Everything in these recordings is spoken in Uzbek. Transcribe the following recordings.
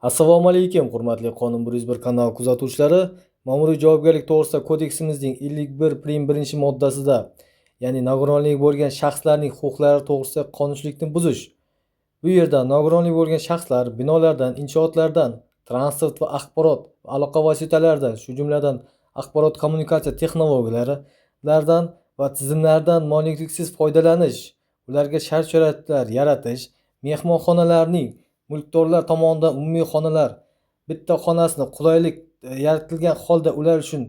Assalomu alaykum, hurmatli Qonun 101 kanal kuzatuvchilari. Ma'muriy javobgarlik to'g'risida kodeksimizning 51 prim 1-moddasida, ya'ni nogironligi bo'lgan shaxslarning huquqlari to'g'risida qonunchilikni buzish. Bu yerda nogironligi bo'lgan shaxslar binolardan, inshootlardan, transport va axborot va aloqa vositalaridan, shu jumladan axborot kommunikatsiya texnologiyalaridan va tizimlardan nogironliksiz foydalanish, ularga shart-sharoitlar yaratish, mehmonxonalarning mulkdorlar tomonidan umumiy xonalar bitta xonasini qulaylik yaratilgan holda ular uchun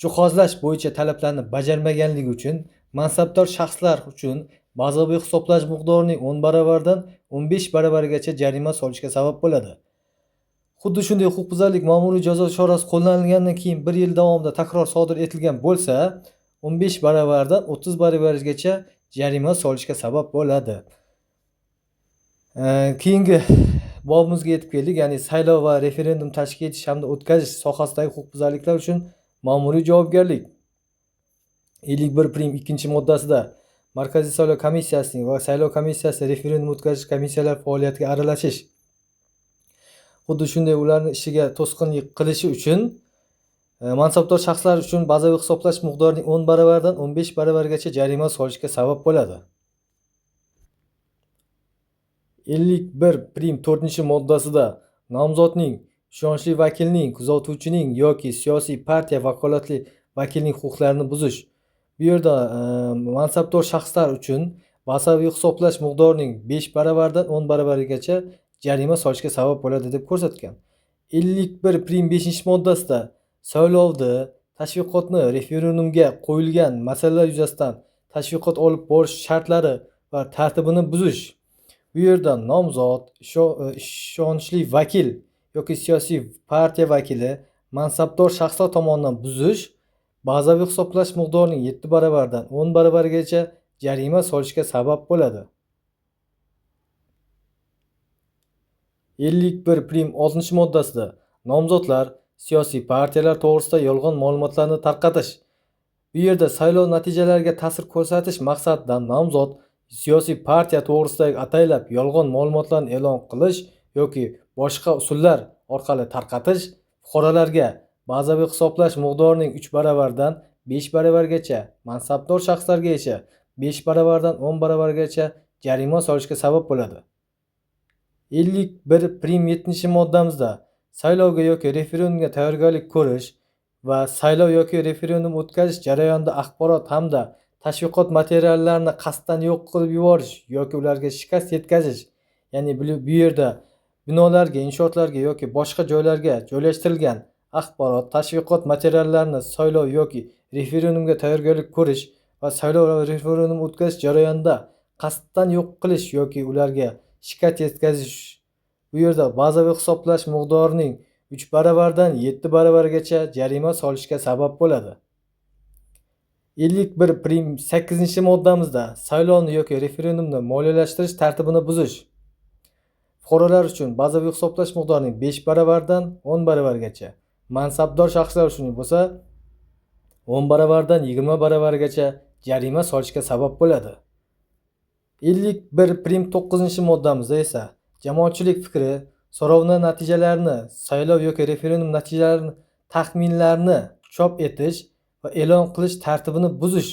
jihozlash bo'yicha talablarni bajarmaganligi uchun mansabdor shaxslar uchun bazaviy hisoblash miqdorining 10 baravaridan 15 baravarigacha jarima solishga sabab bo'ladi. Xuddi shunday huquqbuzarlik ma'muriy jazo chorasi qo'llanilgandan keyin 1 yil davomida takror sodir etilgan bo'lsa, 15 baravaridan 30 baravarigacha jarima solishga sabab bo'ladi. Keyingi bobimizga yetib keldik, ya'ni saylov va referendum tashkil etish hamda o'tkazish sohasidagi huquqbuzarliklar uchun ma'muriy javobgarlik. 51 prim 2-moddasida Markaziy saylov komissiyasining va saylov komissiyasi referendum o'tkazish komissiyalar faoliyatiga aralashish, xuddi shunday ularning ishiga to'sqinlik qilishi uchun mansabdor shaxslar uchun bazaviy hisoblash miqdorining 10 baravaridan 15 baravarigacha jarima solishga sabab bo'ladi. 51 prim 4-moddasida nomzodning, ishonchli vakilning, kuzatuvchining yoki siyosiy partiya vakolatli vakilning huquqlarini buzish. Bu yerda mansabdor shaxslar uchun bazaviy hisoblash miqdorining 5 baravaridan 10 baravarigacha jarima solishga sabab bo'ladi deb ko'rsatgan. 51 prim 5-moddasida saylovni, tashviqotni referendumga qo'yilgan masalalar yuzasidan tashviqot olib borish shartlari va tartibini buzish. Bu yerda nomzod, ishonchli vakil yoki siyosiy partiya vakili mansabdor shaxslar tomonidan buzish bazaviy hisoblash miqdorining 7 baravaridan 10 baravarigacha jarima solishga sabab bo'ladi. 51 prim 6-moddasida nomzodlar, siyosiy partiyalar to'g'risida yolg'on ma'lumotlarni tarqatish. Bu yerda saylov natijalariga ta'sir ko'rsatish maqsadida nomzod, siyosiy partiya to'g'risidagi ataylab yolg'on ma'lumotlarni e'lon qilish yoki boshqa usullar orqali tarqatish fuqarolarga bazaviy hisoblash miqdorining 3 baravaridan 5 baravargacha, mansabdor shaxslarga esa 5 baravaridan 10 baravargacha jarima solishga sabab bo'ladi. 51 prim 7-moddamizda saylovga yoki referendumga tayyorgarlik ko'rish va saylov yoki referendum o'tkazish jarayonida axborot hamda tashviqot materiallarini qasddan yo'q qilib yuborish yoki ularga shikast yetkazish, ya'ni bu yerda binolarga, inshootlarga yoki boshqa joylarga joylashtirilgan axborot, tashviqot materiallarini saylov yoki referendumga tayyorgarlik ko'rish va saylov va referendum o'tkazish jarayonida qasddan yo'q qilish yoki ularga shikast yetkazish, bu yerda bazaviy hisoblash miqdorining 3 baravaridan 7 baravargacha jarima solishga sabab bo'ladi. 51 prim 8-moddamizda saylovni yoki referendumni moliyalashtirish tartibini buzish. Fuqarolar uchun bazaviy hisoblash miqdorining 5 baravaridan 10 baravargacha, mansabdor shaxslar uchun bo'lsa 10 baravaridan 20 baravargacha jarima solishga sabab bo'ladi. 51 prim 9-moddamizda esa jamoatchilik fikri, so'rovnoma natijalarini, saylov yoki referendum natijalarini, taxminlarni chop etish va e'lon qilish tartibini buzish.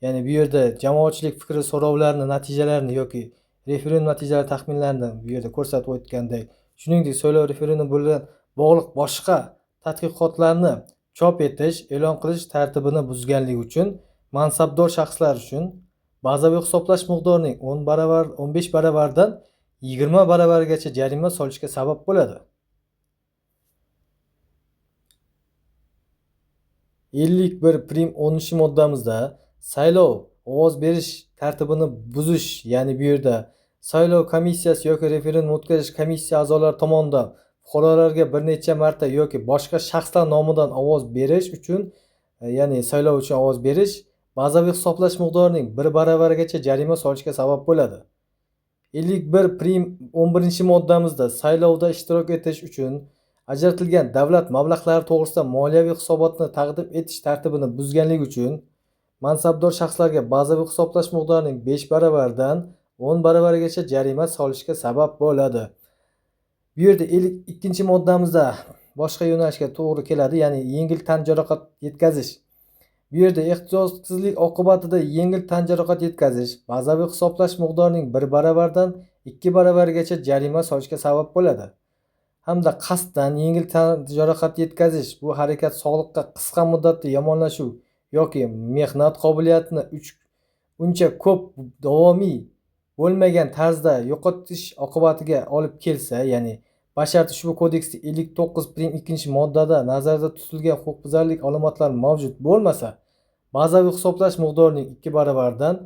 Ya'ni bu yerda jamoatchilik fikri so'rovlarini natijalarini yoki referendum natijalari taxminlarini bu yerda ko'rsatib o'tgandek, shuningdek saylov referendum bilan bog'liq boshqa tadqiqotlarni chop etish, e'lon qilish tartibini buzganligi uchun mansabdor shaxslar uchun bazaviy hisoblash miqdorining 10 baravar 15 baravaridan 20 baravargacha jarima solishga sabab bo'ladi. 51 prim 10-moddamizda saylov ovoz berish tartibini buzish, ya'ni bu yerda saylov komissiyasi yoki referendum o'tkazish komissiya a'zolari tomonidan fuqarolarga bir necha marta yoki boshqa shaxslar nomidan ovoz berish uchun, ya'ni saylov uchun ovoz berish bazaviy hisoblash miqdorining 1 baravarigacha jarima solishga sabab bo'ladi. 51 prim 11-moddamizda saylovda ishtirok etish uchun ajratilgan davlat mablag'lari to'g'risida moliyaviy hisobotni taqdim etish tartibini buzganligi uchun mansabdor shaxslarga bazaviy hisoblash miqdorining 5 baravaridan 10 baravarigacha jarima solishga sabab bo'ladi. Bu yerda 52-moddamizda boshqa yo'nalishga to'g'ri keladi, ya'ni yengil tan jarohat yetkazish. Bu yerda ehtiyotsizlik oqibatida yengil tan jarohat yetkazish bazaviy hisoblash miqdorining 1 baravardan 2 baravarigacha jarima solishga sabab bo'ladi. Hamda qasddan yengil tan jarohat yetkazish bu harakat sog'liqqa qisqa muddatda yomonlashuv yoki mehnat qobiliyatini uncha ko'p davomiy bo'lmagan tarzda yo'qotish oqibatiga olib kelsa, ya'ni basharti ushbu kodeksda 59 prim 2-moddada nazarda tutilgan huquqbuzarlik alomatlari mavjud bo'lmasa, bazaviy hisoblash miqdorining 2 baravardan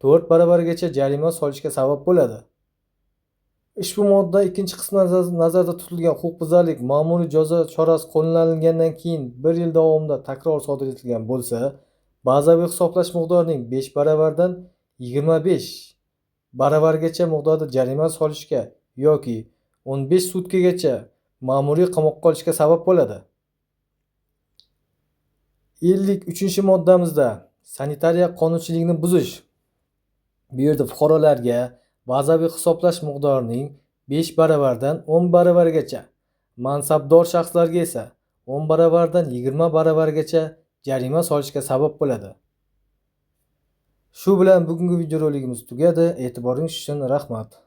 4 baravarigacha jarima solishga sabab bo'ladi. Ushbu modda 2-qismida nazarda tutilgan huquqbuzarlik ma'muriy jazo chorasi qo'llanilgandan keyin 1 yil davomida takror sodir etilgan bo'lsa, bazaviy hisoblash miqdorining 5 baravardan 25 baravargacha miqdorda jarima solishga yoki 15 sutkagacha ma'muriy qamoqqa olishga sabab bo'ladi. 53-moddamizda sanitariya qonunchiligini buzish. Bu yerda fuqarolarga bazaviy hisoblash miqdorining 5 baravardan 10 baravargacha, mansabdor shaxslarga esa 10 baravardan 20 baravargacha jarima solishga sabab bo'ladi. Shu bilan bugungi videorolikimiz tugadi. E'tiboringiz uchun rahmat.